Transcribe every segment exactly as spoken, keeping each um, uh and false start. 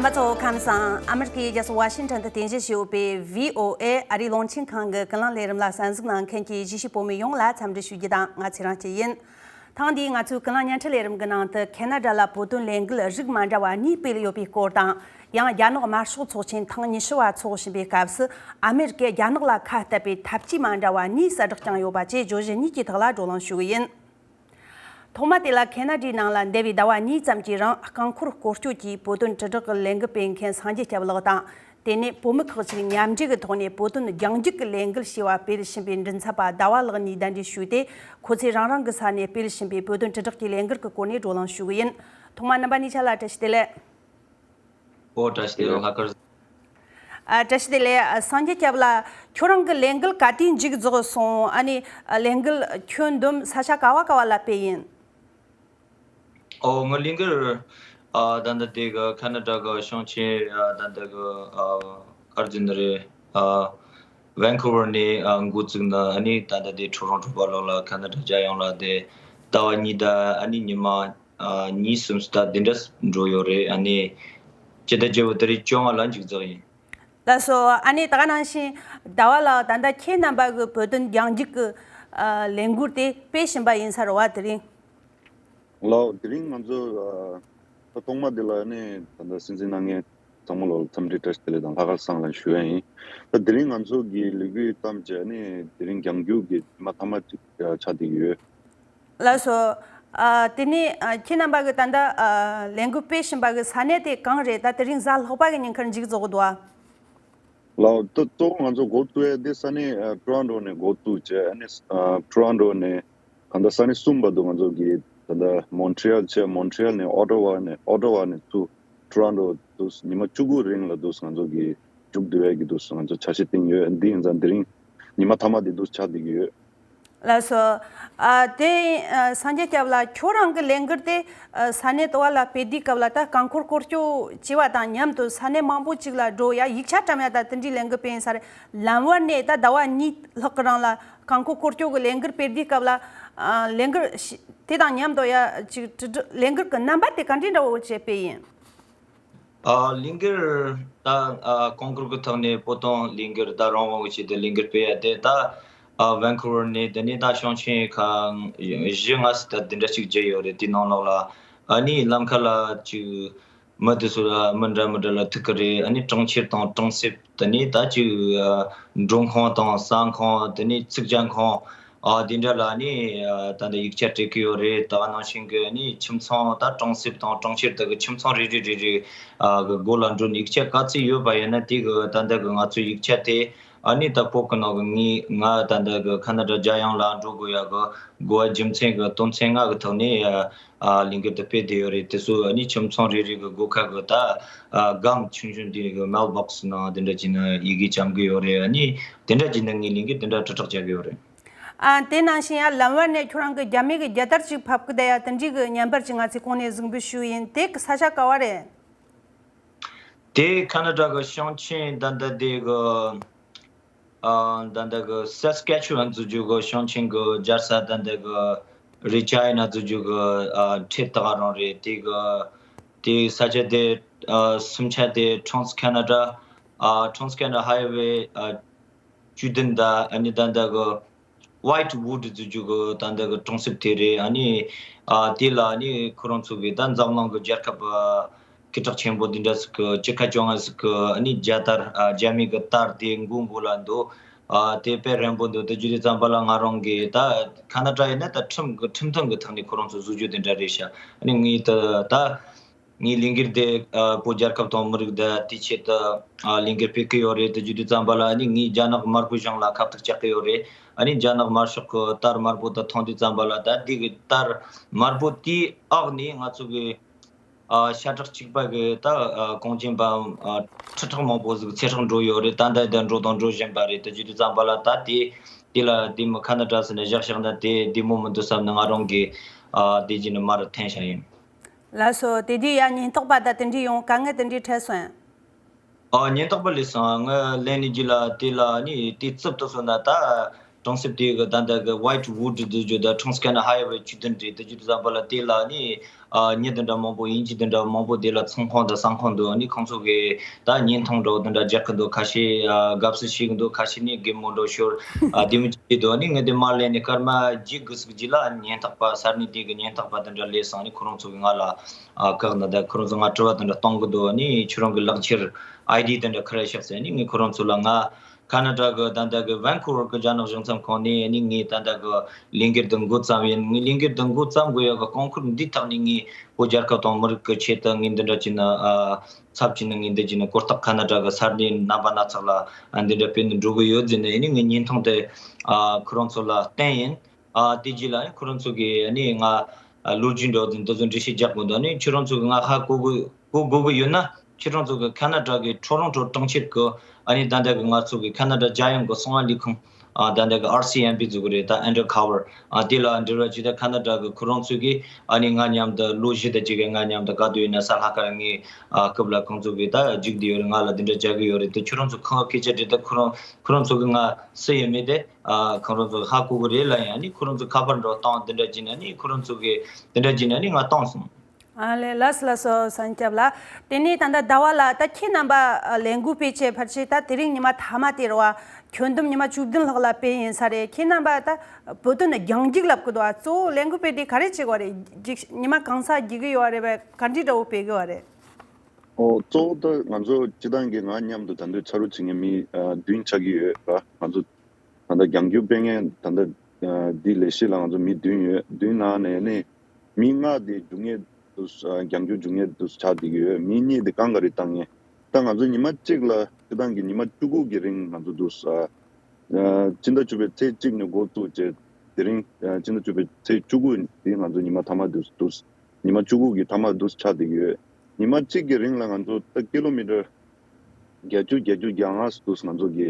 རྣམ་པ་ཚོ་ཁམས་བཟང་། ཨ་མི་རི་ཀའི་རྒྱལ་ས་ཝ་ཤིང་ཊོན་དུ་རྟེན་གཞི་བྱས་ཡོད་པའི་བྷི་ཨོ་ཨེ་ཨ་རིའི་རླུང་འཕྲིན་ཁང་གི་ཀུན་གླེང་ལས་རིམ་ལ་གསན་གཟིགས་གནང་མཁན་གྱི་གཞིས་བྱེས་བོད་མི་ཡོངས་ལ་འཚམས་འདྲི་ཞུ་རྒྱུ་དང་། ང་ཚེ་རིང་སྐྱིད་ཡིན། ཐེངས་འདིའི་ང་ཚོའི་ཀུན་གླེང་བརྙན་འཕྲིན་ལས་རིམ་གྱི་ནང་དུ། ཁེ་ན་ཌ་ལ་བོད་དོན་ལས་འགུལ་རིགས་མ་འདྲ་བ་གཉིས་སྤེལ་ཡོད་པའི་སྐོར་དང་། ཡང་རྒྱ་ནག་དམར་ཤོག་ཚོགས་ཆེན་ཐེངས་ཉི་ཤུ་བ་འཚོགས་བཞིན་པའི་སྐབས་སུ། ཨ་མེ་རི་ཀས་རྒྱ་ནག་ལ་ཁ་གཏད་པའི་ཐབས་ཇུས་མ་འདྲ་བ་གཉིས་གསལ་བསྒྲགས་བསྐྱངས་ཡོད་པ་བཅས་བརྗོད་གཞི་གཉིས་ཀྱི་ཐོག་ལ་བགྲོ་གླེང་ཞུ་གི་ཡིན། ཐོག་མ་དེ་ལ། ཁེ་ན་ཌའི་ནང་ལ་འདས་པའི་ཟླ་བ་གཉིས་ཙམ་གྱི་རིང་རྐང་འཁོར་སྐོར་སྐྱོད་ཀྱིས་བོད་དོན་དྲིལ་བསྒྲགས་ཀྱི་ལས་འགུལ་སྤེལ་མཁན་སངས་རྒྱས་སྐྱབས་ལགས་དང་། དེ་ནས་བོད་མི་ཁག་ཅིག་མཉམ་འབྲེལ་གྱི་ཐོག་ནས་བོད་དོན་རྒྱང་རྒྱུག་གི་ལས་འགུལ་ཞེས་པ་སྤེལ་བཞིན་པའི་མགྲིན་ཚབ་པ་ཟླ་བ་ལགས་གཉིས་གདན་འདྲེན་ཞུས་ཏེ། ཁོ་ཚོས་རང་རང་གི་ས་ནས་སྤེལ་བཞིན་པའི་བོད་དོན་དྲིལ་བསྒྲགས་ཀྱི་ལས་འགུལ་གྱི་སྐོར་ནས་བགྲོ་གླེང་ཞུ་གི་ཡིན། ཐོག་མ་རྣམ་པ་གཉིས་ཆ་ལ་བཀྲ་ཤིས་བདེ་ལེགས། ཨོ། བཀྲ་ཤིས་བདེ་ལེགས། ལྷག་དཀར། ཨ། བཀྲ་ཤིས་བདེ་ལེགས། ཨ། སངས་རྒྱས་སྐྱབས་ལགས། ཁྱོད་རང་གི་ལས་འགུལ་ག་དུས་མཇུག་རྫོགས་སོང་། ཨ་ནི། ཨ། ལས་འགུལ་ཁྱོན་བསྡོམས་ས་ཆ་ག་བ་ག་བ་ལ་སྤེལ་ཡིན། ཨོ། ངའི་ལས་འགུལ། ཨ། ད་ལྟ་དེ་གི་ཁ་ན་ཌ་གི་ཞིང་ཆེན། ཨ། ད་ལྟ་གི། ཨ། ག་རེ་ཟེར་ནི་རེད། ཨ། ཝན་ཁུ་ཝར་ནས། ཨ། འགོ་བཙུགས་ནས། ཨ་ནི་ད་ལྟ་དེ་ཊོ་རོན་ཊོ་བར་ལོགས་ལ་ཁ་ན་ཌ་རྒྱལ་ཡོངས་ལ་དེ་ཟླ་བ་གཉིས་དང་། ཨ་ནི་ཉི་མ། ཨ། གཉིས་གསུམ་ཙམ་དེ་འདྲ་འགྲོ་ཡོད་རེད། ཨ་ནི་སྤྱི་ཟླ་བརྒྱད་པའི་ཏ་རིག་བཅོ་ལྔ་ལ་མཇུག་རྫོགས་ཡིན། ལགས་སོ། ཨ་ནི་ད་ག་ནང་བཞིན་ཟླ་བ་ལགས། ད་ལྟ་ཁྱེད་རྣམ་པ་གི་བོད་དོན་རྒྱང་རྒྱུག་གི། ཨ། ལས་འགུལ་དེ་སྤེལ་བཞིན་པ་ཡིན་ས་རེད་བ། དེ་རིང་། ལགས། དེ་རིང་ང་ཚོ། ཨ། ད་ཐོག་མ་དེ་ལ་ནི་ད་ལྟ་སྲིད་འཛིན་གནང་མཁན་ཚང་མ་ལོ་ལ་འཚམས་འདྲི་བཀྲ་ཤིས་བདེ་ལེགས་དང་ལྷག་དཀར་བཟང་ལ་ཞུ་ཡ་ཡིན། ད་དེ་རིང་ང་ཚོ་གི་ལས་འགུལ་ཐམས་ཅད་ནི་དེ་རིང་རྒྱང་རྒྱུག་གི་ཉི་མ་མཐའ་མ་ཅིག་ཆགས་བསྡད་ཀྱི་ཡོད། ལགས་སོ། ཨ། དེ་ནས། ཨ། ཁྱེད་རྣམ་པ་གི་ད་ལྟ། ཨ། ལས་འགུལ་སྤེལ་བཞིན་པ་གི་ས་གནས་དེ་གང་རེད། ད་དེ་རིང་གཟའ་ལྷག་པ་གི་ཉིན་ཁར་མཇུག་རྫོགས་འདུག་ཨ། ལགས། ད་གཙོ་བོ་ང་ཚོ་འགོ་བཙུགས་ཡ་དེ་ས་གནས། ཨ། ཊོ་རོན་ཊོ་ནས་འགོ་བཙུགས་བྱས། ཨ་ནི། ཨ། ཊོ་རོན་ཊོ་ནས་གང་ལྟར་ས་གནས་གསུམ་བར་དུ་ང་ཚོ་གི་ད་ལྟ་མོན་ཊི་རི་ཡལ་བྱས། མོན་ཊི་རི་ཡལ་ནས་ཨོ་ཊ་ཝ་ནས། ཨོ་ཊ་ཝ་ནས་ཚུར་ཊོ་རོན་ཊོ་དུ་ཉི་མ་བཅུ་དགུ་རིང་ལ་དུ་ང་ཚོ་གི་མཇུག་བསྡུ་ཡ་གི་དུ་ང་ཚོ་འཆར་གཞི་བཏིང་ཡོད། འདི་ཡིན་ཙང་དེ་རིང་ཉི་མ་མཐའ་མ་དེ་དུ་ཆགས་བསྡད་ཀྱི་ཡོད། ལགས་སོ། ཨ། དེ། ཨ། སངས་རྒྱས་སྐྱབས་ལགས། ཁྱོད་རང་གི་ལས་འགུལ་དེ། ཨ། ས་གནས་དེ་བ་ལ་སྤེལ་དུས་སྐབས་ལ། ད་རྐང་འཁོར་སྐོར་སྐྱོད་བྱས་པ་དང་མཉམ་དུ་ས་གནས་མང་པོ་ཅིག་ལ་འགྲོ་ཡ། ཡིག་ཆ་བཀྲམ་ཡ་ད་དེ་འདྲའི་ལས་འགུལ་སྤེལ་ཡིན་ས་རེད། ལམ་བར་ནས་ད་ཟླ་བ་གཉིས་ལྷག་གི་རིང་ལ་རྐང་འཁོར་སྐོར་སྐྱོད་ཀྱི་ལས་འགུལ་སྤེལ་དུས་སྐབས་ལ། ཨ། ལས་འགུལ་ཞི་དེ་དང་མཉམ་དུ་ཡ་ཅིག་དྲིལ་བསྒྲགས་ལས་འགུལ་གྱི་རྣམ་པ་དེ་ག་འདྲའི་འདྲ་བོ་བྱས་སྤེལ་ཡིན། ཨ། ལས་འགུལ་ད། ཨ། རྐང་འཁོར་གྱི་ཐོག་ནས་བོད་དོན་ལས་འགུལ། ད་རང་དབང་གི་ཆེད་དུ་ལས་འགུལ་སྤེལ་ཡ་དེ། ད། ཨ། ཝན་ཁུ་ཝར་ནས་དེ་ནས་ད་ཞིང་ཆེན་ཁག་བཞི་ལྔ་ཙམ་ད་དེ་འདྲ་ཅིག་བརྒྱུད་ཡོད་རེད། དེའི་ནང་ལོགས་ལ། ཨ་ནི་ལམ་ཁ་ལ་ཅིག་མི་དེ་ཚོ་ལ་མི་འདྲ་མི་འདྲ་ལ་ཐུག་གི་རེད། ཨ་ནི་གྲོང་ཁྱེར་དང་གྲོང་གསེབ། དེ་ནས་ད་ཅིག་ཨ། མགྲོན་ཁང་དང་ཟ་ཁང་། དེ་ནས་ཚིག་ཇ་ཁང་། ཨ། དེ་འདྲ་ལ་ནི། ཨ། ད་ལྟ་ཡིག་ཆ་སྤྲད་ཀྱི་ཡོད་རེད། ད་ག་ནང་བཞིན་གྱི་ནི་ཁྱིམ་ཚང་། ད་གྲོང་གསེབ་དང་གྲོང་ཁྱེར་དག་གི་ཁྱིམ་ཚང་རེ་རེ་རེ་རེ། ཨ། གི་སྒོ་ལ་འགྲོ་ནས་ཡིག་ཆ་ག་ཚོད་ཡོད་པ་ཡིན་ན། དེ་གི་ད་ལྟ་གི་ང་ཚོའི་ཡིག་ཆ་དེ། ཨ་ནི་ད་བོད་གི་ནང་གི་ངས། ང་ད་ལྟ་གི་ཁ་ན་ཌ་རྒྱལ་ཡོངས་ལ་འགྲོ་དགོས་ཡ་གི་དགོས་པ་རྒྱུ་མཚན་གི་དོན་ཚན་ལྔ་གི་ཐོག་ནས། ཨ། ལས་འགུལ་དེ་སྤེལ་བསྡད་ཡོད་རེད། དེ་ཚོ་ཨ་ནི་ཁྱིམ་ཚང་རེ་རེ་གི་སྒོ་ཁ་གི་ད། ཨ། སྒམ་ཆུང་ཆུང་དེ་གི་མེལ་བྷོག་སི་ནང་དེ་འདྲ་བྱས་ནས་ཡི་གེ་བཅང་གི་ཡོད་རེད། ཨ་ནི་དེ་འདྲ་བྱས་ནས་ངའི་ལས་འགུལ་དེ་འདྲ་དྲིལ་བསྒྲགས་བྱ་གི་ཡོད་རེད། ཨ། དེ་ནང་བཞིན་ཡ་ལམ་བར་ནས་ཁྱོད་རང་གི་རྒྱ་མི་གི་རྒྱལ་དར་ཅིག་ཕབ་ཀི་བསྡད་ཡ་དེ་འདྲའི་གི་བརྙན་པར་ཅིག་ང་ཚོས་གོང་ནས་གཟིགས་འབུལ་ཞུས་ཡིན། དེ་གི་ས་ཆ་ག་བ་རེད། དེ་ཁ་ན་ཌ་གི་ཞིང་ཆེན་ད་ལྟ་དེ་གི། ཨ། ད་ལྟ་གི་སེ་སི་ཀེ་ཆུ་ཝན་ཟེར་རྒྱུ་གི་ཞིང་ཆེན་གི་རྒྱལ་ས། ད་ལྟ་གི་རི་ཇི་ན་ཟེར་རྒྱུ་གི། ཨ། འཕྲེད་ཐག་རང་རེད། དེ་གི་དེ་ས་ཆ་དེ། ཨ། སུམ་ཆ་དེ་Trans Canada། ཨ། Trans Canada Highway། ཨ། བཅུ་བདུན་དང་། ཨ་ནི་ད་ལྟ་གི་White Wood ཟེར་རྒྱུ་གི་ད་ལྟ་གི་གྲོང་གསེབ་དེ་རེད། ཨ་ནི། ཨ། དེ་ལ་ཨ་ནི་ཁོ་རང་ཚོ་གི་ད་འཛམ་གླིང་གི་རྒྱལ་ཁབ། ཨ། སྐད་གྲགས་ཆེན་པོ་འདི་འདྲ་ཟིག་གི་སྤྱི་ཁ་བཅོ་ལྔ་ཟིག་གི་ཨ་ནི་རྒྱལ་དར། ཨ། རྒྱ་མི་གི་དར་དེ་མགོ་མགོ་ལ་འདུག། ཨ། དེ་དཔེ་རན་པོ་འདུག། དེ་བརྒྱུད་དེ་ཙམ་པ་ལ་ང་རང་གི་ད་ཁ་ན་ཌ་ཡིན་ན་ད་ཁྲིམས་གི་ཁྲིམས་མཐུན་གི་ཐོག་ནས་ཁོ་རང་ཚོ་བཟོ་རྒྱུ་དེ་འདྲ་རེད་ཤག། ཨ་ནི་ངས་ད་ད་ངའི་ལས་འགུལ་དེ། ཨ། བོད་རྒྱལ་ཁབ་དང་མི་རིགས་དེ་དེའི་ཆེད་དུ། ཨ། ལས་འགུལ་སྤེལ་གི་ཡོད་རེད། དེ་བརྒྱུད་དེ་ཙམ་པ་ལ་ཨ་ནི་ངས་རྒྱ་ནག་དམར་པོ་གཞུང་ལ་ཁ་གཏད་བཅག་གི་ཡོད་རེད། ཨ་ནི་རྒྱ་ནག་དམར་ཤོག་གི་དར་དམར་པོ་དེ་མཐོང་དུས་ཙམ་པ་ལ། ད་འདི་གི་དར་དམར་པོ་དེའི་འོག་ནས་ང་ཚོ་གི། ཨ། ཤ་ཁྲག་གཅིག་པ་གི་ད། ཨ། གངས་ཅན་པ། ཨ། ཁྲི་ཕྲག་མང་པོ་ཟིག་ཚེ་སྲོག་འགྲོ་ཡོད་རེད། ད་ལྟ་ད་འགྲོ་དང་འགྲོ་བཞིན་པ་རེད། དེ་བརྒྱུད་དུས་ཙམ་པ་ལ་ད་དེ་དེ་ལ་དེ་མི་ཁ་ན་ཌ་ཟེར་ནས་བཞག་བཞག་ན་དེ་བདེ་མོ་མི་འདུག་བསམ་ནས་ང་རང་གི། ཨ། དེ་བྱས་ནས་མར་འཐེན་བཞག་ཡིན། ལགས་སོ། དེ་དུས་ཡ་ཉེན་རྟོག་པ་དང་དེ་འདྲས་ཡོང་དཀའ་ངལ་དེ་འདྲས་འཕྲད་སོང་ཡ། ཨ། ཉེན་རྟོག་པ་སླེབས་སོང་། ང་སླེབས་ནས་རྗེས་ལ་དེ་ལ་ནི་དེ་རྩིབ་ཏུ་སོང་ན་ད་ གྲོང་གསེབ་དེ་གི་ད་ལྟ་གི་White Wood དུ་བརྗོད་ད་Trans Canada Highway བཅུ་བདུན་རེད། དེ་བརྗོད་དུ་བསམ་པ་ལ་དེ་ལ་ནི་ཨ་མྱི་དེ་འདྲ་མང་པོ་དབྱིན་ཇི་དེ་འདྲ་མང་པོ་དེ་ལ་ཚོང་ཁང་དང་ཟ་ཁང་འདུག་ནི་ཁོང་ཚོ་གི་ད་བརྙན་ཐུང་འདྲ་བོ་དེ་འདྲ་རྒྱག་གི་འདུག་ཁ་ཤས་ཨ་དགའ་བསུ་བྱེད་གི་འདུག་ཁ་ཤས་ནི་གད་མོ་འདྲ་ཤོར་ཨ་དེ་མོ་བྱེད་ཀྱི་འདུག་ནི་ངས་དེ་མར་ལེན་ནས་སྐར་མ་བརྒྱད་དགུ་ཟིག་རྗེས་ལ་ཉེན་རྟོག་པ་ས་གནས་དེ་གི་ཉེན་རྟོག་པ་དེ་འདྲ་སླེབས་སོང་ནི་ཁོ་རང་ཚོ་གི་ང་ལ་ཨ་བཀག་ན་ད་ཁོ་རང་ཚོ་ང་དྲི་བ་དེ་འདྲ་གཏོང་གི་འདུག་ནི་ཁྱོད་རང་གི་ལག་འཁྱེར་ཨའི་ཌི་དེ་འདྲ་ག་རེ་བཞག་ཟེར་ནི་ངས་ཁོ་རང་ཚོ་ལ་ང་ཁ་ན་ཌ་གི་ད་ལྟ་གི་ཝན་ཀུ་ཝར་གི་རྒྱ་ནག་གཞུང་ཚབ་ཁང་ནས་ནི་ངས་ད་ལྟ་གི་ལས་འགུལ་འདི་འགོ་བརྩམས་ཡིན། ངས་ལས་འགུལ་འདི་འགོ་བརྩམས་དགོས་ཡག་གི་རྐང་འཁོར་འདི་ཐག་ནས་ངས་བོད་རྒྱལ་ཁབ་དང་མི་རིགས་ཀྱི་ཆེད་དུ་ངས་འདི་འདྲ་བྱས་ན་ཨ་ཚབ་བྱས་ན་ངས་འདི་བྱས་ན་གོ་རྟོགས་ཁ་ན་ཌ་གི་ས་གནས་རྣམ་པ་སྣ་ཚོགས་ལ་ཨ་འདི་འདྲ་སྤེལ་ནས་འགྲོ་གི་ཡོད་ཟེར་ནས་ནི་ངས་བརྙན་ཐུང་དེ་ཨ་ཁོ་རང་ཚོ་ལ་བསྟན་ཡིན། ཨ་དེ་རྗེས་ལ་ནི་ཁོ་རང་ཚོ་གིས་ནི་ང་ཨ་ལོ་རྒྱུས་འདྲ་བོ་དེ་འདི་ཚོ་འགྲེལ་བཤད་རྒྱག་དགོས་འདུག་ནི་ཁྱོད་རང་ཚོ་གིས་ང་ཧ་གོ་དགོས་གོ་དགོས་གི་ཡོད་ན། ཁྱེད་རང་ཚོ་གི་ཁ་ན་ཌ་གི་ཊོ་རོན་ཊོ་གྲོང་ཁྱེར་གི་ཨ་ནི་ད་ལྟ་གི་ང་ཚོ་གི་ཁ་ན་ཌ་རྒྱལ་ཡོངས་གི་གསང་བ་ལས་ཁུངས་ཨ་ད་ལྟ་གི་ཨར་སི་ཨེམ་པི་ཟེར་གི་རེད། ད་ཨན་ཌར་ཁ་ཝར་ཨ་དེ་ལ་འབྲེལ་བ་བྱས་ད་ཁ་ན་ཌ་གི་ཁོ་རང་ཚོ་གི་ཨ་ནི་ང་མཉམ་དུ་ལོ་བཞི་དང་གཅིག་གི་ང་མཉམ་དུ་ག་དུས་ཡིན་ན་ས་ལྷག་དཀར་ངའི་ཨ་སྐབས་ལ་ཁོང་ཚོ་གི་ད་འཇུག་བསྡད་ཡོད་རེད། ང་ལ་དེ་འདྲ་རྒྱག་གི་ཡོད་རེད། དེ་ཁྱོད་རང་ཚོ་ཁ་སྐད་ཆ་དྲིས་ད་ཁོ་རང་ཁོ་རང་ཚོ་གི་ང་སུ་ཡིན་མིན་དེ་ཨ་ཁོ་རང་ཚོ་ཧ་གོ་གི་རེད་ལབ་ཡིན། ཨ་ནི་ཁོ་རང་ཚོ་ཁ་པར་འདྲ་བཏང་དེ་འདྲ་བྱས་ན་ནི་ཁོ་རང་ཚོ་གི་དེ་འདྲ་བྱས་ན་ནི་ང་བཏང་སོང་། ཨ་ལས། ལགས་སོ་ལགས་སོ། སངས་སྐྱབས་ལགས། དེ་ནས་ད་ལྟ་ཟླ་བ་ལགས་ད་ཁྱེད་རྣམ་པ་ཨ་ལས་འགུལ་སྤེལ་ཆེད་ཕལ་ཆེར་ད་དེ་རིང་ཉི་མ་མཐའ་མ་དེ་རེད་བ། ཁྱོན་བསྡོམས་ཉི་མ་བཅུ་བདུན་ལྷག་ལ་སྤེལ་ཡིན་ས་རེད། ཁྱེད་རྣམ་པ་ད་བོད་དོན་ནི་རྒྱང་རྒྱུག་ལབ་གི་འདུག་བ། གཙོ་བོ་ལས་འགུལ་སྤེལ་དུས་ག་རེ་བྱེད་དགོས་རེད། རྒྱུགས་ཉི་མ་གང་ས་རྒྱུག་གི་ཡོད་རེད་བས། ག་འདྲ་འདྲ་བོ་སྤེལ་གི་ཡོད་རེད། ཨོ་གཙོ་བོ་ད་ང་ཚོ་སྤྱི་བཏང་གི་ང་མཉམ་དུ་ད་འདོད་ཆ་རོགས་བྱེད་མཁན་མི་ཨ་བདུན་ཆགས་ཀྱི་ཡོད་ར། ང་ཚོ་ད་ལྟ་རྒྱང་རྒྱུག་སྤེལ་མཁན་ད་ལྟ་ཨ་འདི་ལས་གཞི་ལ་ང་ཚོ་མི་བདུན་ཡོད། བདུན་ནང་ནས་ནི་མི་ལྔ་དེ་རྒྱུག་མཁན་དུ་ཨ་རྒྱང་རྒྱུག་རྒྱུག་མཁན་དུ་ཆགས་བསྡད་ཀྱི་ཡོད། མི་གཉིས་དེ་གང་ག་རེ་བཏང་མཁན། ད་ང་ཚོ་ཉི་མ་གཅིག་ལ་སྤྱི་བཏང་གི་ཉི་མ་བཅུ་དགུ་གི་རིང་ང་ཚོ་དུ་ཨ་ཨ་སྤྱི་ཟླ་བཅུ་པའི་ཚེས་གཅིག་ནས་འགོ་བཙུགས་བྱས་དེ་རིང་ཨ་སྤྱི་ཟླ་བཅུ་པའི་ཚེས་བཅུ་དགུ་དེ་ང་ཚོ་ཉི་མ་མཐའ་མ་དུ་དུ་ཉི་མ་བཅུ་དགུ་གི་མཐའ་མ་དུ་ཆགས་བསྡད་ཀྱི་ཡོད། ཉི་མ་གཅིག་གི་རིང་ལ་ང་ཚོ་ད་ཀི་ལོ་མི་ཊར་བརྒྱད་ཅུ་བརྒྱད་ཅུ་གྱ་ལྔ་དུ་ང་ཚོ་གི་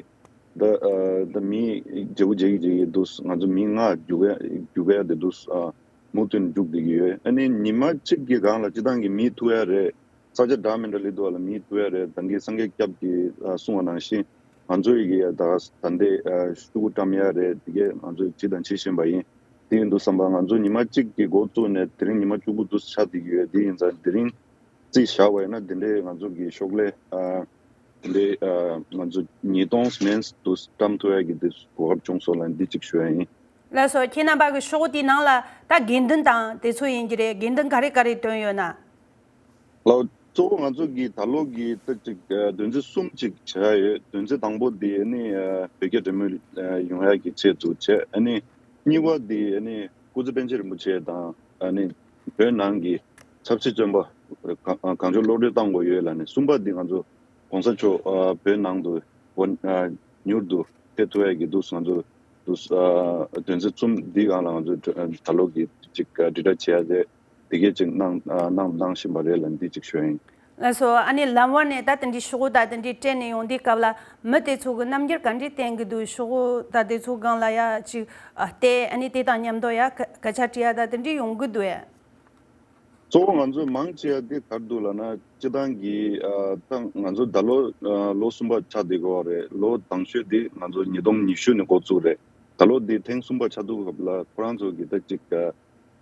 ད་ཨ་ད་མི་བརྗེ་པོ་བརྗེ་གི་བརྗེ་གི་དུ་ང་ཚོ་མི་ལྔ་རྒྱུག་ག་རྒྱུག་ག་ཡ་དེ་དུ་ཨ་མུ་མཐུད་རྒྱུག་བསྡད་ཀྱི་ཡོད། ཨ་ནི་ཉི་མ་གཅིག་གི་སྒང་ལ་སྤྱི་བཏང་གི་མི་ཐུག་ཡ་རེད། ས་ཆ་འདྲ་མི་འདྲ་སླེབས་འདུག་བ་ལ་མི་ཐུག་ཡ་རེད། ད་གིན་སངས་རྒྱས་སྐྱབས་ཀྱིས་ཨ་གསུངས་པ་ནང་བཞིན་ང་ཚོ་ཡི་གེ་ད་ད་ལྟའི་ཨ་ཤོག་གུ་བཀྲམ་ཡ་རེད། དེ་གས་ང་ཚོ་བྱས་དང་བྱེད་བཞིན་པ་ཡིན། དེ་ཡིན་དུས་ཙམ་པ་ང་ཚོ་ཉི་མ་གཅིག་གི་འགོ་བཙུགས་ནས་དེ་རིང་ཉི་མ་བཅུ་དགུ་དུ་ཆགས་བསྡད་ཀྱི་ཡོད། དེ་ཡིན་ཙང་དེ་རིང་རྩིས་བཞག་པ་ཡིན་ན་དེ་འདྲའི་ང་ཚོ་གི་ཤོག་ལྷེ་ཨ་དེ་འདྲའི་ཨ་ང་ཚོ་ཉིས་སྟོང་མན་དུ་བཀྲམ་ཐུབ་ཡ་གི་དེ་གོ་སྐབས་བྱུང་སོང་ལ་འདི་གཅིག་ཞུ་ཡ་ཡིན། ལགས་སོ། ཁྱེད་རྣམ་པ་གི་ཤོག་བུ་དེའི་ནང་ལ་ད་དགོས་འདུན་དང་དེ་ཚོ་ཡིན་གྱི་རེད། དགོས་འདུན་ག་རེ་ག་རེ་བཏོན་ཡོད་ན། ལགས། གཙོ་བོ་ང་ཚོ་གི་ད་ལོ་གི་ད་ཅིག་ཨ་དོན་ཚན་གསུམ་ཅིག་བྱ་ཡ་ཡོད། དོན་ཚན་དང་པོ་དེ་ནི་ཨ་བོད་རྒྱ་འབྲེལ་མོལ་ཨ་ཡོང་ཡ་གི་ཆེད་དུ་བྱས། ཨ་ནི་གཉིས་པ་དེ་ཨ་ནི་སྐུ་ཚེ་པཎ་ཆེན་རིན་པོ་ཆེ་དང་ཨ་ནི་བོད་ནང་གི་ཆབ་སྲིད་བཙོན་པ་གང་གང་བྱུང་གློད་གྲོལ་བཏང་དགོས་ཡོད་ལ་ནི། གསུམ་པ་དེ་ང་ཚོ་༸གོང་ས་མཆོག་ཨ་བོད་ནང་དུ་འོ་ཨ་མྱུར་དུ་ཕེབས་ཐུབ་ཡ་གི་དུས་ང་ཚོ་དུས་ཨ་དོན་ཚན་གསུམ་འདི་སྒང་ལ་ང་ཚོ་ད་ལོ་གི་ཅིག་ཨ་དྲིལ་བསྒྲགས་བྱེད་ཡ་དེ། དེ་གས་ཅིག་གནང་ཨ་གནང་གནང་བཞིན་པ་རེད་ལ་འདི་ཅིག་ཞུ་ཡ་ཡིན། ལགས་སོ། ཨ་ནི་ལམ་བར་ནས་ད་དེ་འདྲའི་ཤོག་བུ་དང་དེ་འདྲའི་སྤྲད་ནས་ཡོང་དུས་སྐབས་ལ་མི་དེ་ཚོ་གི་རྣམ་འགྱུར་ག་འདྲའི་བསྟན་གི་འདུག་ཤོག་བུ་དང་དེ་ཚོ་སྒང་ལ་ཡ་ཅིག་ཨ་བལྟས། ཨ་ནི་དེ་དང་མཉམ་དུ་ཡ་སྐད་སྐད་ཆ་དྲི་ཡ་ད་དེ་འདྲའི་ཡོང་གི་འདུག་ཡ། གཙོ་བོ་ང་ཚོ་མང་ཆེ་བ་དེ་ག་རེ་འདུག་ལབ་ན་སྤྱི་བཏང་གི་ཨ་ད་ང་ཚོ་ད་ལོ་ཨ་ལོ་གསུམ་པ་ཆགས་བསྡད་ཀྱི་ཡོད་རེད། ལོ་དང་ཤོས་དེ་ང་ཚོ་ཉིས་སྟོང་ཉི་ཤུ་ནས་འགོ་བཙུགས་རེད། ད་ལོ་དེ་ཐེངས་གསུམ་པ་ཆགས་དུས་སྐབས་ལ་ཁོ་རང་ཚོ་གི་ད་ཅིག་ཨ་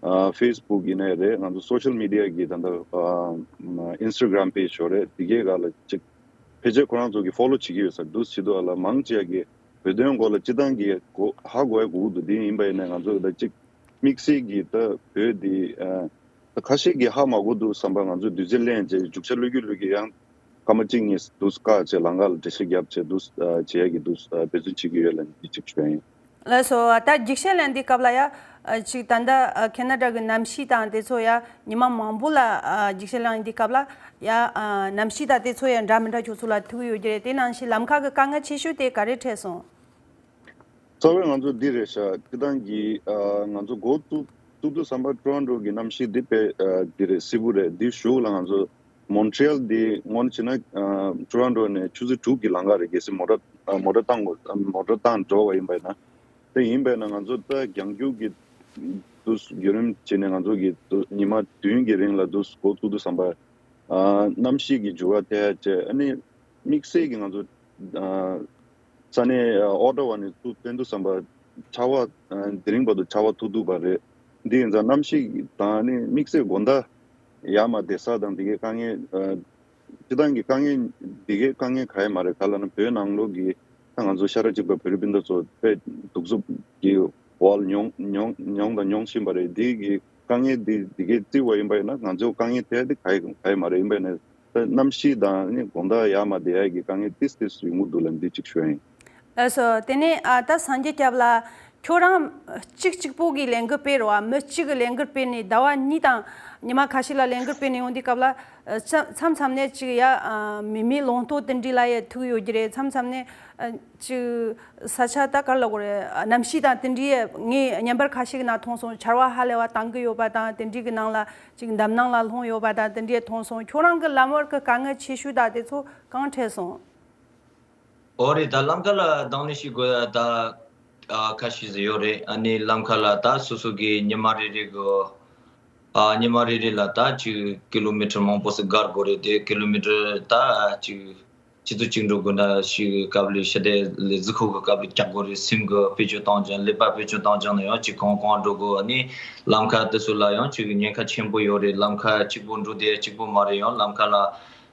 ཨ་ཕེ་སི་བུག་ཡིན་ནའི་རེད། ང་ཚོ་སོ་ཤལ་མི་ཌི་ཡ་གི་ད་ལྟ་ཨ་ཨིན་སི་ཊ་གྷ་རམ་པེ་ཇི་ཡོད་རེད། དེ་གའི་སྒང་ལ་ཅིག་ཕལ་ཆེར་ཁོ་རང་ཚོ་གི་ཕོ་ལོ་བྱེད་ཀྱི་ཡོད་ས་འདུག་བྱེད་དུས་ཨ་ལ་མང་ཆེ་བ་གི་བོད་དོན་སྐོར་ལ་སྤྱི་བཏང་གི་གོ་ཧ་གོ་ཡ་གོ་གི་འདུག་དེ་ཡིན་པ་ཡིན་ན་ང་ཚོ་ད་ཅིག་དམིགས་བསལ་གྱི་ད་བོད་འདི་ཨ་ད་ཁ་ཤས་ཀྱིས་ཧ་མ་གོ་འདུག་བསམ་པ་ང་ཚོས་དུས་ཚོད་ལེན་བྱས་རྒྱུག་ཆ་བླུག་གི་བླུག་གི་ཡང་སྐར་མ་གཅིག་གཉིས་འདུག་བཀག་བྱས་ལམ་ཁ་ལ་འགྲེལ་བཤད་བརྒྱབ་བྱས་འདུག་ཨ་བྱེད་ཡ་གི་འདུག་ཨ་འབད་བརྩོན་བྱེད་ཀྱི་ཡོད་ལ་འདི་གཅིག་ཞུ་ཡ་ཡིན། ལགས་སོ། ད་རྒྱུག་ཆ་ལེན་དུས་སྐབས་ལ་ཡ་ཨ་ཅིག་ད་ལྟ་ཨ་ཁེ་ན་ཌ་གི་གནམ་གཤིས་དང་དེ་ཚོ་ཡ་ཉི་མ་མང་པོ་ལ་ཨ་རྒྱུག་ཆ་ལེན་དུས་སྐབས་ལ་ཡ་ཨ་གནམ་གཤིས་དང་དེ་ཚོ་ཡ་འདྲ་མི་འདྲ་ཁྱོད་ཚོ་ལ་ཐུག་ཡོད་ཀྱི་རེད། དེ་ནང་བཞིན་ལམ་ཁ་གི་དཀའ་ངལ་ཆེ་ཤོས་དེ་ག་རེ་འཕྲད་སོང་། རྩ་བའི་ང་ཚོ་འདི་རེད་ཤག་སྤྱི་བཏང་གི་ཨ་ང་ཚོ་འགོ་བཙུགས་བཙུགས་དུས་ཙམ་པ་ཊོ་རོན་ཊོ་གི་གནམ་གཤིས་འདི་དཔེ་ཨ་འདི་རེད། བསིལ་པོ་རེད། འདི་གཞུག་ལ་ང་ཚོ་མོན་ཊི་རི་ཡལ་འདི་སྔོན་ཕྱིན་ན་ཨ་ཊོ་རོན་ཊོ་ནས་ཆུ་ཚོད་དྲུག་གི་ལམ་ཁ་རེད། གལ་སྲིད་མོ་ཊ་ཨ་མོ་ཊ་བཏང་དགོས་མོ་ཊ་བཏང་འགྲོ་བ་ཡིན་པ་ཡིན་ན། དེ་ཡིན་པ་ཡིན་ན་ང་ཚོ་ད་རྒྱང་རྒྱུག་གི་དུས་བརྒྱུད་རིམ་བྱས་ནས་ང་ཚོ་གི་དུས་ཉི་མ་བདུན་གྱི་རིང་ལ་དུས་འགོ་བཙུགས་དུས་ཙམ་པ་ཨ་གནམ་གཤིས་ཀྱི་འགྱུར་བ་ཐེབས་ཡ་བྱས། ཨ་ནི་དམིགས་བསལ་གྱི་ང་ཚོ་ཨ་ས་གནས་ཨ་ཨོ་ཊ་ཝ་ནས་ཚུར་ཐོན་དུས་ཙམ་པ་ ཆར་པ་ཨ་དེ་རིང་བར་དུ་ཆར་པ་ཐུག་ཐུག་པ་རེད། འདི་ཡིན་ཙང་གནམ་གཤིས་དང་ནི་དམིགས་བསལ་དགོང་དག་ཡར་མར་བསྡད་ས་དང་དེ་གའི་དཀའ་ངལ་ཨ་སྤྱི་བཏང་གི་དཀའ་ངལ་དེ་གའི་དཀའ་ངལ་ག་ཡེ་མ་རེད། ག་ལབ་ན་བོད་ནང་ལོགས་ཀྱི་ད་ང་ཚོ་ཤ་ཁྲག་གཅིག་པ་བོད་རིགས་སྤུན་ཟླ་ཚོ་དཔེ་གདུག་རྩུབ་ཀྱི་འོག་ལ་མྱོང་མྱོང་མྱོང་དང་མྱོང་བཞིན་པ་རེད། འདི་གི་དཀའ་ངལ་འདི་འདི་གའི་བརྩི་བ་ཡིན་པ་ཡིན་ན་ང་ཚོའི་དཀའ་ངལ་དེ་དེ་ག་ཡེ་ག་ཡེ་མ་རེད། ཡིན་པ་ཡིན་ན་ད་གནམ་གཤིས་དང་ནི་དགོང་དག་ཡར་མར་བསྡད་ཡག་གི་དཀའ་ངལ་ཏིས་ཏིས་ཡོང་གི་འདུག་ལབ་འདི་གཅིག་ཞུ་ཡ་ཡིན། ལགས་སོ། དེ་ནས་ཨ་ད་སངས་རྒྱས་སྐྱབས་ལགས། ཁྱོད་རང་གཅིག་གཅིག་པོ་གིས་ལས་འགུལ་སྤེལ་རོགས་ཨ། མི་གཅིག་གིས་ལས་འགུལ་སྤེལ་ནས་ཟླ་བ་གཉིས་དང་ཉི་མ་ཁ་ཤས་ལ་ལས་འགུལ་སྤེལ་ནས་ཡོང་དུས་སྐབས་ལ་ཨ་མཚམས་མཚམས་ནས་ཅིག་ཡ་ཨ་མི་མེད་ལུང་སྟོང་དེ་འདྲ་ལ་ཡ་ཐུག་ཡོད་ཀྱི་རེད། མཚམས་མཚམས་ནས་ཨ་ཅིག་ས་ཆ་ད་ག་རེ་ལབ་དགོས་རེད། གནམ་གཤིས་དང་དེ་འདྲའི་ངས་བརྙན་པར་ཁ་ཤས་ཀྱི་ནང་མཐོང་སོང་། ཆར་པ་ཧ་ལས་པ་བཏང་གི་ཡོད་པ་དང་དེ་འདྲའི་གི་ནང་ལ་ཅིག་འདམ་ནང་ལ་ལྷུང་ཡོད་པ་དང་དེ་འདྲའི་མཐོང་སོང་། ཁྱོད་རང་གི་ལམ་བར་གྱི་དཀའ་ངལ་ཆེ་ཤོས་དག་དེ་ཚོ་གང་འཕྲད་སོང་། ཨོ་རེད། ད་ལམ་ཁ་ལ་དང་ལེན་ཞུ་དགོས་ཡ་ད་ཨ་ཁ་ཤས་ཟིག་ཡོད་རེད། ཨ་ནི་ལམ་ཁ་ལ་ད་སོ་སོ་གི་ཉི་མ་རེ་རེ་གི་ཨ་ཉི་མ་རེ་རེ་ལ་ད་ཅིག་ཀི་ལོ་མི་ཊར་མང་པོ་ཟིག་བརྒལ་དགོས་རེད། དེ་ཀི་ལོ་མི་ཊར་ད་ཅིག་ཆུ་ཚོད་གཅིག་འགྲོ་དགོས་ན་ཞིག་སྐབས་ལ་ཕྱི་དེ་ལས་གཟུགས་པོ་གི་སྐབས་ལ་བཀྱག་དགོས་རེད། སེམས་གི་བེད་སྤྱོད་བཏང་ཀྱང་ཀླད་པ་བེད་སྤྱོད་བཏང་ཀྱང་ན་ཡང་ཅིག་གང་གང་འགྲོ་དགོས། ཨ་ནི་ལམ་ཁ་དེ་ཚོ་ལ་ཡང་ཅིག་ཉེན་ཁ་ཆེན་པོ་ཡོད་རེད། ལམ་ཁ་གཅིག་པོ་འགྲོ་དེ་གཅིག་པོ་མ་རེད། ཡང་ལམ་ཁ་ལ་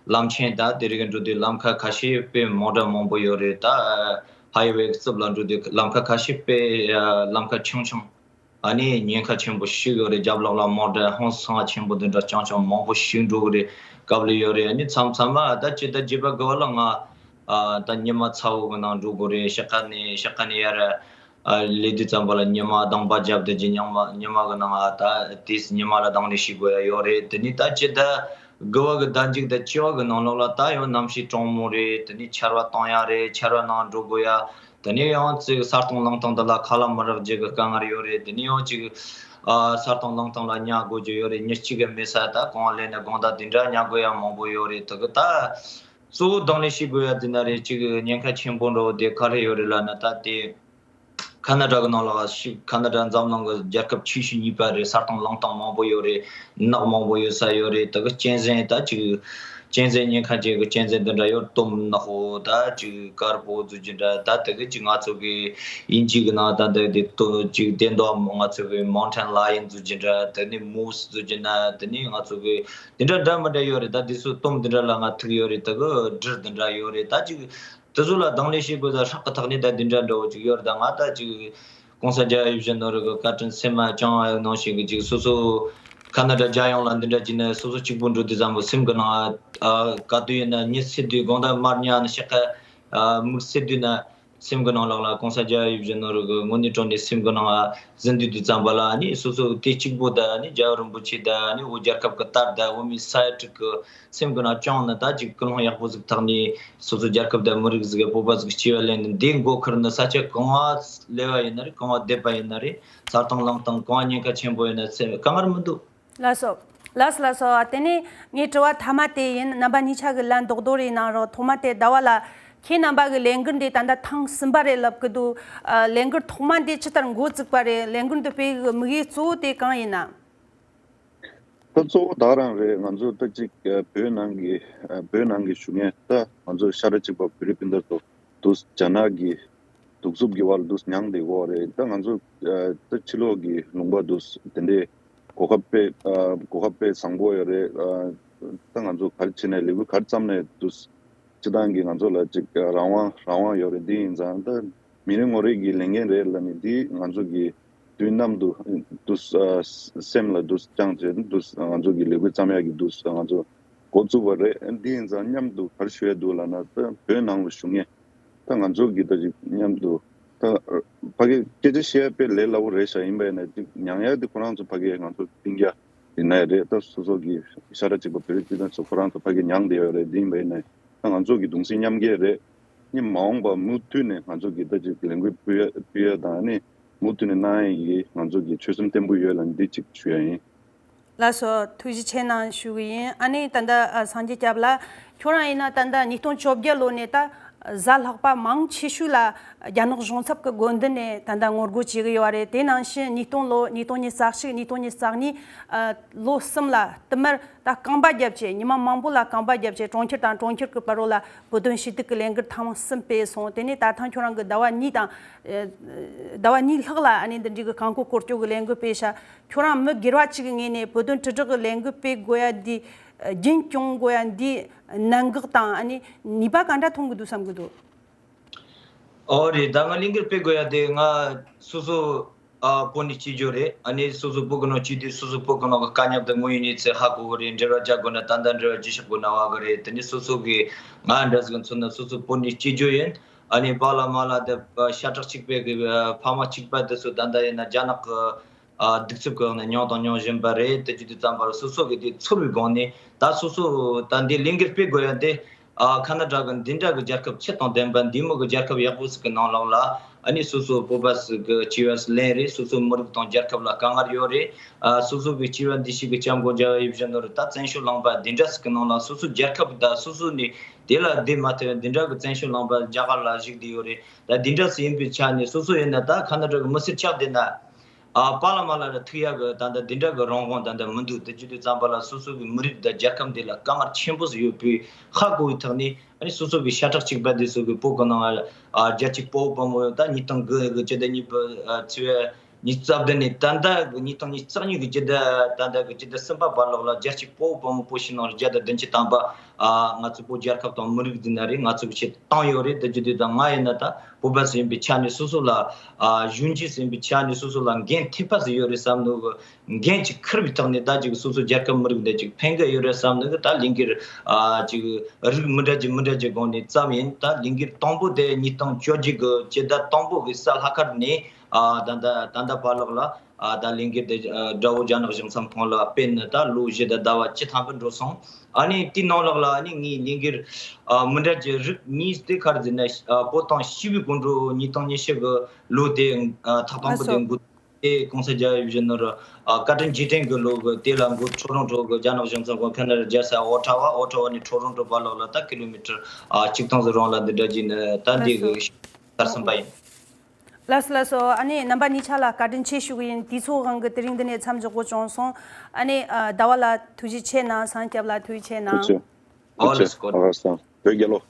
ལམ་ཆེན་ད་དེ་རིགས་འགྲོ་དུས་ལམ་ཁ་ཁ་ཤས་དཔེ་མང་དྲགས་མང་པོ་ཡོད་རེད། ད་ཧའི་ཝེ་གི་རྩིབ་ལ་འགྲོ་དུས་ལམ་ཁ་ཁ་ཤས་དཔེ་ལམ་ཁ་ཆུང་ཆུང་ཨ་ནི་ཉེན་ཁ་ཆེན་པོ་ཞིག་ཡོད་རེད། རྒྱབ་ལོགས་ལ་མང་དྲགས་ཧང་སང་ཆེན་པོ་དེ་འདྲ་རྐྱང་རྐྱང་མང་པོ་ཞིག་འགྲོ་གི་རེད། སྐབས་ལ་ཡོད་རེད། ཨ་ནི་མཚམས་མཚམས་མ་ད་ཅི་ད་བརྗེད་པ་དགའ་བ་ལ་ང་ཨ་ད་ཉི་མ་ཚ་བོ་གི་ནང་འགྲོ་དགོས་རེད། ཤག་ཁ་ནས་ཤག་ཁ་ནས་ཡར། ཨ་ལས་དུས་ཙམ་པ་ལ་ཉི་མ་གདོང་པ་རྒྱབ་བསྡད་ཀྱི་ཉི་མ་ཉི་མ་གི་ནང་ཨ་ད་དེས་ཉི་མ་ལ་དང་ལེན་ཞུ་དགོས་ཡ་ཡོད་རེད། དེ་ནས་ད་ཅི་ད་དགུ་བ་གི་ཟླ་མཇུག་ད་བཅུ་བ་གི་ནང་ལོགས་ལ་ད་ཡང་གནམ་གཤིས་གྲང་མོ་རེད། དེ་ནས་ཆར་པ་གཏོང་ཡ་རེད། ཆར་པ་ནང་འགྲོ་དགོས་ཡ། དེ་ནས་ཡང་ཅིག་ས་སྟོང་ལུང་སྟོང་འདི་ལ་ཁ་ལག་མི་རག་རྒྱུ་གི་དཀའ་ངལ་ཡོད་རེད། དེ་ནས་ཡང་ཅིག་ཨ་ས་སྟོང་ལུང་སྟོང་ལ་ཉལ་དགོས་རྒྱུ་ཡོད་རེད། ཉིན་གཅིག་གི་མེད་ས་ད་གང་ལས་ན་དགོང་དག་དེ་འདྲ་ཉལ་དགོས་ཡ་མང་པོ་ཡོད་རེད། དེ་གི་ད་གཙོ་བོ་དང་ལེན་ཞུ་དགོས་ཡ་དེ་ན་རེད། ཅིག་ཉེན་ཁ་ཆེན་པོ་འགྲོ་དེ་ག་རེ་ཡོད་རེད་ལབ་ན་ད་དེ། ཁ་ན་ཌ་གི་ནང་ལ་ཞིག་ཁ་ན་ཌ་འཛམ་གླིང་གི་རྒྱལ་ཁབ་ཆེ་ཤོས་གཉིས་པ་རེད། ས་སྟོང་ལུང་སྟོང་མང་པོ་ཡོད་རེད། ནགས་མང་པོ་ཡོད་ས་ཡོད་རེད། དེ་གི་གཅན་གཟན་ད་ཅིག་གཅན་གཟན་ཉེན་ཁ་ཅན་གི་གཅན་གཟན་དེ་འདྲ་ཡོད། དོམ་ནག་པོ་ད་ཅིག་དཀར་པོ་ཟེར་རྒྱུ་འདྲ། ད་དེ་གི་ཅིག་ང་ཚོ་གི་དབྱིན་ཇི་གི་ནང་ད་འདི་དེ་དོ་ཅིག་དེ་འདྲ་ང་ཚོ་གི་མའུན་ཊེན་ལ་ཡོན་ཟེར་རྒྱུ་འདྲ། དེ་ནི་མུ་སི་ཟེར་རྒྱུ་ན། དེ་ནི་ང་ཚོ་གི་དེ་འདྲ་འདྲ་མི་འདྲ་ཡོད་རེད། ད་དེ་ཚོ་དོམ་དེ་འདྲ་ལ་ང་ཐུག་ཡོད་རེད། དེ་གི་སྦྲུལ་དེ་འདྲ་ཡོད་རེད། ད་ཅིག་དེ་ཚོ་ལ་དང་ལེན་བྱེད་དགོས་ས་ཧྲག་གི་ཐག་ནས་ད་འདི་འདྲ་འདྲ་བོ་ཅིག་ཡོད་རེད། ད་ང་ད་ཅིག་༸གོང་ས་རྒྱལ་བ་ཡིད་བཞིན་ནོར་བུ་གི་བཀའ་དྲིན་སེམས་མ་བཅངས་པ་ནང་བཞིན་གི་ཅིག་སོ་སོ་ཁ་ན་ཌ་རྒྱལ་ཡོངས་ལ་འདི་འདྲ་བྱས་ནས་སོ་སོ་གཅིག་པུ་འགྲོ་དུས་ཙམ་པ་སེམས་གི་ནང་ཨ་ག་དུས་ཡིན་ན་གཉིད་སད་དུས་དགོང་དག་མར་ཉལ་ནས་ཤག་ཁ་མིག་སད་དུས་ན་སེམས་གི་ནང་ལོགས་ལ་༸གོང་ས་རྒྱལ་བ་ཡིད་བཞིན་ནོར་བུ་གི་དངོས་གནས་དྲང་གནས་སེམས་གི་ནང་ཨ་ཟིན་དུས་དུས་ཙམ་པ་ལ་ཨ་ནི་སོ་སོ་དེ་གཅིག་པུ་ད་ཨ་ནི་རྒྱལ་བ་རིན་པོ་ཆེ་ད་ཨ་ནི་བོད་རྒྱལ་ཁབ་གི་དར་ད་བོད་མི་ས་ཡ་དྲུག་གི་སེམས་གི་ནང་བཅངས་ན་ད་ཅིག་ཀུན་སློང་ཡག་པོ་ཟིག་ཐོག་ནས་སོ་སོ་རྒྱལ་ཁབ་དང་མི་རིགས་ཟིག་གི་སྤོབས་པ་ཟིག་སྐྱེ་བ་ལེན་ནས་འདི་མགོ་ཁུར་ནས་ས་ཆ་གང་བ་སླེབས་པ་ཡིན་ན་རེད། གང་བ་བསྡད་པ་ཡིན་ན་རེད། ས་སྟོང་ལུང་སྟོང་གང་བ་ཉེན་ཁ་ཆེན་པོ་ཡིན་ན་ཚེ་དཀའ་ངལ་མི་འདུག་ལགས་སོ། ལགས་སོ་ལགས་སོ། དེ་ནས་ངའི་དྲི་བ་མཐའ་མ་དེ་ཡིན། རྣམ་པ་གཉིས་ཆ་གི་ལན་རྡོག་རྡོག་རེ་གནང་རོགས། ཐོག་མ་དེ་ཟླ་བ་ལགས། ཁྱེད་རྣམ་པ་གི་ལས་འགུལ་འདི་ད་ལྟ་ཐེངས་གསུམ་པ་རེད་ལབ་གི་འདུག་ཨ་ལས་འགུལ་ཐོག་མ་འདི་ཇི་ལྟར་འགོ་བཙུགས་པ་རེད། ལས་འགུལ་འདི་སྤེལ་གི་དམིགས་ཡུལ་གཙོ་བོ་དེ་གང་ཡིན་ན། ད་གཙོ་བོ་ད་རང་རེད། ང་ཚོ་ད་ཅིག་ཨ་བོད་ནང་གི་ཨ་བོད་ནང་གི་བཞུགས་མཁན་ད་ང་ཚོ་ཤ་ཁྲག་གཅིག་པ་བོད་རིགས་སྤུན་ཟླ་ཚོ་འདུག་རྒྱ་ནག་གི་གདུག་རྩུབ་ཀྱི་བར་འདུག་མྱངས་བསྡད་ཡོད་རེད། ད་ང་ཚོ་ཨ་ད་ཕྱི་ལོགས་ཀྱི་ལུང་པ་འདུག་དེ་འདྲའི་གོ་སྐབས་དཔེ་ཨ་གོ་སྐབས་དཔེ་བཟང་པོ་ཡོད་རེད། ཨ་ད་ང་ཚོ་ག་རེ་བྱས་ནས་ལས་འགུལ་ག་རེ་བརྩམས་ནས་འདུག་སྤྱི་བཏང་གི་ང་ཚོ་ལ་ཅིག་རང་དབང་རང་དབང་ཡོད་རེད། འདི་ཡིན་ཙང་ད་མི་རེ་ངོ་རེ་གི་ལས་འགན་རེད་ལབ་ནས་འདི་ང་ཚོ་གི་དུས་ནམ་དུ་དུ་སེམས་ལ་དུ་བཅངས་བྱས་དུ་ང་ཚོ་གི་ལས་འགུལ་བརྩམས་ཡག་གི་དུ་ང་ཚོ་འགོ་བཙུགས་པ་རེད། འདི་ཡིན་ཙང་མཉམ་དུ་ག་རེ་ཞུ་ཡ་འདུག་ལབ་ན་ད་བོད་ནང་ལ་བཞུགས་མཁན་ད་ང་ཚོ་གི་ད་ཅིག་མཉམ་དུ་ད་ཕ་གི་སྐད་ཆ་བཤད་ཡ་དཔེ་ལས་སླ་པོ་རེད་ཤག་ཡིན་པ་ཡིན་ན་ཅིག་མྱངས་ཡ་དེ་ཁོ་རང་ཚོ་ཕ་གི་ང་ཚོ་སྤུན་ཀྱག་ཡིན་ན་ཡ་རེད། ད་སོ་སོ་གི་ཤ་ཁྲག་གཅིག་པ་བོད་རིགས་སྤུན་ཟླ་ཚོ་ཁོ་རང་ཚོ་ཕ་གི་མྱངས་བསྡད་ཡོད་རེད། འདི་ཡིན་པ་ཡིན་ན་ད་ང་ཚོ་གི་གདུང་སེམས་མཉམ་སྐྱེད་རེད། ནི་མ་འོངས་པ་མུ་མཐུད་ནས་ང་ཚོ་གི་ད་ཅིག་ལས་འགུལ་སྤེལ་ཡ་སྤེལ་ཡ་དང་ནི་མུ་མཐུད་ནས་གནང་ཡ་གི་ང་ཚོ་གི་ཆོད་སེམས་བརྟན་པོ་ཡོད་ལ་འདི་གཅིག་ཞུ་ཡ་ཡིན། ལགས་སོ། ཐུགས་རྗེ་ཆེ་གནང་ཞུ་གི་ཡིན། ཨ་ནི་ད་ལྟ་ཨ་སངས་རྒྱས་སྐྱབས་ལགས། ཁྱོད་རང་ཡིན་ན་ད་ལྟ་ཉིས་སྟོང་བཅོ་བརྒྱད་ལོ་ནས་ད་ གཟའ་ལྷག་པ་མང་ཆེ་ཤོས་ལ་རྒྱ་ནག་གཞུང་ཚབ་ཀྱི་དགོན་སྡེ་ནས་ད་ལྟ་ངོ་རྒོལ་བྱེད་ཀྱི་ཡོད་རེད། དེ་ནང་བཞིན་ཉིས་སྟོང་ལོ་ཉིས་སྟོང་ཉི་ཤུ་རྩ་གཅིག་ཉིས་སྟོང་ཉི་ཤུ་རྩ་གཉིས་ལོ་གསུམ་ལ་བསྟུད་མར་ད་རྐང་པ་བརྒྱབ་བྱས། ཉི་མ་མང་པོ་ལ་རྐང་པ་བརྒྱབ་བྱས། གྲོང་ཁྱེར་དང་གྲོང་ཁྱེར་གྱི་བར་རོ་ལ་བོད་དོན་ཞུ་གཏུག་གི་ལས་འགུལ་ཐེངས་མ་གསུམ་སྤེལ་སོང་། དེ་ནས་ད་ཐེངས་ཁྱོད་རང་གི་ཟླ་བ་གཉིས་དང་ཟླ་བ་གཉིས་ལྷག་ལ་ཨ་ནི་འདི་འདྲའི་གི་གང་གོ་སྐོར་སྐྱོད་གི་ལས་འགུལ་སྤེལ་ཤག་ཁྱོད་རང་མི་སྒེར་བ་གཅིག་གི་ངོས་ནས་བོད་དོན་དྲིལ་བསྒྲགས་གི་ལས་འགུལ་སྤེལ་དགོས་ཡ་འདི་རྒྱུན་སྐྱོང་དགོས་ཡ་འདི་གནད་འགག་དང་ཨ་ནི་ནུས་པ་ག་འདྲ་མཐོང་གི་འདུག་བསམ་གི་འདུག་ཨོ་རེད། ད་ང་ལས་འགུལ་སྤེལ་དགོས་ཡ་དེ་ང་སོ་སོ་ཨ་བོད་ནས་སྐྱེས་རྒྱུ་རེད། ཨ་ནི་སོ་སོ་བོད་ཀྱི་ནང་སྐྱེས་དུས་སོ་སོ་བོད་ཀྱི་ནང་གི་དཀའ་རྙོག་དང་དངོས་ཡོད་གནས་ཚུལ་ཧ་གོ་གི་རེད། འབྲེལ་བ་རྒྱག་དགོས་ན་ད་ལྟ་འབྲེལ་བ་བྱེད་ཤེས་དགོས་ན་བ་གི་རེད། དེ་ནི་སོ་སོ་གི་ང་འདྲ་ཟིག་མཚོན་ན་སོ་སོ་བོད་ནས་སྐྱེས་རྒྱུ་ཡིན། ཨ་ནི་པཱ་ལགས་མ་ལགས་དེ་ཤ་ཁྲག་གཅིག་པའི་གི་ཕ་མ་གཅིག་པ་དེ་ཚོ་ད་ལྟ་ཡིན་ན་རྒྱ་ནག་གི་ཨ་གདུག་རྩུབ་ཀྱི་ནང་མྱོང་དང་མྱོང་བཞིན་པ་རེད། དེ་བརྒྱུད་དུ་བརྩམས་པར་སོ་སོ་གི་དེ་ཚོར་བའི་སྒོ་ནས་ད་སོ་སོ་ད་འདི་ལས་འགུལ་སྤེལ་དགོས་ཡ་དེ་ཨ་ཁ་ན་ཌ་གི་འདི་འདྲ་གི་རྒྱལ་ཁབ་ཆེ་དང་ལྡན་པ་འདི་མོ་གི་རྒྱལ་ཁབ་ཡག་པོ་ཟིག་གི་ནང་ལོགས་ལ་ཨ་ནི་སོ་སོ་བོད་པ་ཟིག་གི་སྐྱེ་བ་ཟིག་ལེན་རེད། སོ་སོ་མི་རིགས་དང་རྒྱལ་ཁབ་ལ་དཀའ་ངལ་ཡོད་རེད། ཨ་སོ་སོ་གི་སྐྱེ་བ་འདི་ཞིག་གི་སྐྱབས་མགོན་རྒྱལ་བ་ཡིད་བཞིན་ནོར་བུ་ད་བཙན་བྱོལ་ལུང་པ་འདི་འདྲ་ཟིག་གི་ནང་ལ་སོ་སོ་རྒྱལ་ཁབ་ད་སོ་སོ་ནས་དེ་ལ་བསྡད་མ་ཐུབ་འདི་འདྲ་གི་བཙན་བྱོལ་ལུང་པ་རྒྱ་གར་ལ་བཞུགས་བསྡད་ཡོད་རེད། ད་འདི་འདྲ་ཟིག་ཡིན་པའི་ཆ་ནས་སོ་སོ་ཡིན་ན་ད་ཁ་ན་ཌ་གི་མི་སེར་ཆགས་བསྡད་ན། ཨ་པཱ་ལགས་མ་ལགས་ལ་ཐུག་ཡག་གི་ད་ལྟ་འདི་འདྲ་གི་རང་དབང་ད་ལྟ་མི་འདུག་དེ་བརྒྱུད་དུ་བརྩམས་པ་ལ་སོ་སོ་གི་མི་རིགས་དང་རྒྱལ་ཁབ་འདི་ལ་དཀའ་ངལ་ཆེན་པོ་ཟིག་ཡོད་པའི་ཧ་གོ་བའི་ཐོག་ནས་ཨ་ནི་སོ་སོ་གི་ཤ་ཁྲག་གཅིག་པ་འདི་ཚོ་གི་བོད་གི་ནང་ཨ་རྒྱལ་གཅེས་དཔའ་བོ་དཔའ་མོ་ད་ཉིས་སྟོང་དགུ་གི་སྤྱི་ཟླ་གཉིས་པ་ཨ་ཚེས་པ་ཉི་ཤུ་རྩ་བདུན་ནས་ད་ལྟ་གི་ཉིས་སྟོང་ཉི་ཤུ་རྩ་གཉིས་གི་སྤྱི་ཟླ་ད་ལྟ་གི་སྤྱི་ཟླ་གསུམ་པ་བར་ལོགས་ལ་རྒྱལ་གཅེས་དཔའ་བོ་དཔའ་མོ་བོད་ཕྱི་ནང་བརྒྱ་དང་བདུན་ཅུ་ཐམ་པ་ཨ་ང་ཚོ་བོད་རྒྱལ་ཁབ་དང་མི་རིགས་འདི་ན་རེད། ང་ཚོ་གི་ཆེད་བཏང་ཡོད་རེད། དེ་བརྒྱུད་དུ་ད་ང་ཡིན་ན་ད་བོད་པ་ཟིག་ཡིན་པའི་ཆ་ནས་སོ་སོ་ལ་ཨ་གཞོན་སྐྱེས་ཟིག་ཡིན་པའི་ཆ་ནས་སོ་སོ་ལ་འགན་ཐེབས་པ་ཟིག་ཡོད་རེད་བསམ་ནོ་གི་འགན་ཅིག་འཁུར་བའི་ཐོག་ནས་ད་ཅིག་སོ་སོ་རྒྱལ་ཁབ་མི་རིགས་འདི་ཅིག་ཕན་གི་ཡོད་རེད་བསམ་ནོ་གི་ད་ལས་འགུལ་ཨ་ཅིག་རིགས་མི་འདྲ་ཅིག་མི་འདྲ་ཅིག་སྒང་ནས་བརྩམས་ཡིན། ད་ལས་འགུལ་དང་པོ་དེ་ཉིས་སྟོང་བཅོ་བརྒྱད་གི་སྤྱི་ཟླ་དང་པོ་གི་གཟའ་ལྷག་དཀར་ནས་ཨ་ད་ད་ད་ད་བར་ལོགས་ལ་ཨ་ད་ལས་འགུལ་དེ་ཨ་དགྲ་བོ་རྒྱ་ནག་གཞུང་ཚབ་ཁང་ལ་སྤེལ་ནས་ད་ལོ་བཞི་དང་ཟླ་བ་བཅུ་ཐམ་པ་འགྲོ་སོང་། ཨ་ནི་དེའི་ནང་ལོགས་ལ་ཨ་ནི་ངའི་ལས་འགུལ་ཨ་མི་འདྲ་གི་རིགས་གཉིས་དེ་ག་རེ་ཟེར་ན་ཨ་བོད་དོན་ཞི་བའི་སྒོ་འགྲོ་ཉིས་སྟོང་ཉི་ཤུ་གི་ལོ་དེ་ཨ་ཐོག་དང་པོ་དེ་འགོ་དེ་གོང་ས་རྒྱལ་བ་ཡིད་བཞིན་ནོར་ཨ་བཀའ་དྲིན་རྗེས་དྲན་གི་ལོ་གི་དེ་ལ་འགོ་ཊོ་རོན་ཊོ་གི་རྒྱ་ནག་གཞུང་ཚབ་ཁང་ཁ་ན་ཌ་རྒྱལ་ས་ཨོ་ཊ་ཝ། ཨོ་ཊ་ཝ་ནས་ཊོ་རོན་ཊོ་བར་ལོགས་ལ་ད་ཀི་ལོ་མི་ཊར་ཨ་གཅིག་སྟོང་ཙམ་རང་ལ་འདི་འདྲ་གྱིས་ནི་ད་འདི་གི་ལགས་སོ། ཤར་ཟིན་པ་ཡིན། ལགས་སོ་ལགས་སོ། ཨ་ནི་རྣམ་པ་གཉིས་ཆ་ལ་བཀའ་དྲིན་ཆེ་ཞུ་གི་ཡིན། དུས་ཚོད་དབང་གིས་དེ་རིང་འདི་ནས་མཚམས་འཇོག་དགོས་བྱུང་སོང་། ཨ་ནི་ཨ་ཟླ་བ་ལགས་ཐུགས་རྗེ་ཆེ་གནང་། སངས་སྐྱབས་ལགས་ཐུགས་རྗེ་ཆེ་གནང་། ཐུགས་རྗེ་ཆེ། ཨོ་ལགས་སོ། ཨ་ཁ་སང་བོད་རྒྱལ་ལོ།